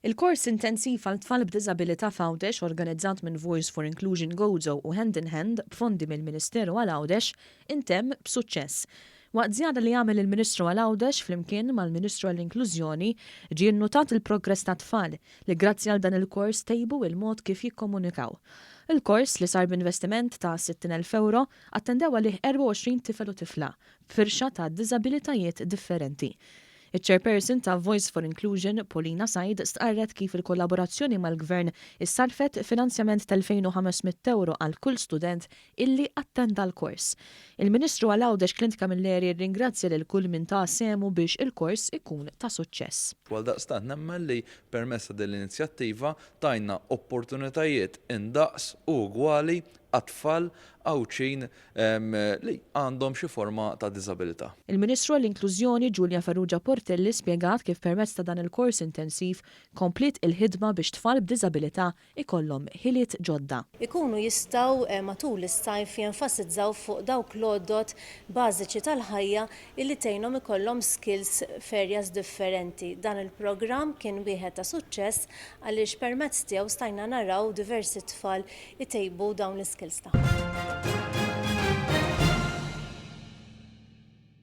Il-kors intensiv għal tfal b'diżabilità f'Għawdex organizzat minn Voice for Inclusion Gozo u Hand in Hand b'fondi mill-Ministeru għal Għawdex intemm b'suċċess. Waqt żjara li għamel il-Ministru għal Għawdex flimkien mal-Ministru għall-Inklużjoni ġie nnutat il-progress tat-tfal li grazzi għal dan il-kors tejbu il-mod kif jikkomunikaw. Il-kors, li sar b'investiment ta' 60,000 ewro, attendew għalih 24 tifel u tifla b'firxa ta' diżabilitajiet differenti. Iċ-Chairperson ta' Voice for Inclusion, Paulina Said, stqarret kif il-kollaborazzjoni mal-Gvern issarrfet finanzjament ta' 2,500 ewro għal kull student illi attenda l-kors. Il-Ministru għal Għawdex Clint Camilleri rringrazzja lil kull min ta sehmu biex il-kors ikun ta' suċċess. Għaldaqstant nemmen li permezz ta' din l-inizjattiva tajna opportunitajiet indaqs u ugwali għat-tfal Għawdxin li għandhom xi forma ta' diżabilità. Il-Ministru għall-Inklużjoni Julia Farrugia Portelli spjegat kif permezz ta' dan il-kors intensiv kompliet il-ħidma biex tfal b'diżabilità ikollhom ħiliet ġodda. Ikunu jistgħu matul is-sajf jenfasizzaw fuq dawk l-għodod bażiċi tal-ħajja illi tgħinhom ikollhom skills f'areas differenti. Dan il-programm kien wieħed ta' suċċess għaliex permezz tiegħu stajna naraw diversi tfal itejbu dawn l-iskills tagħhom.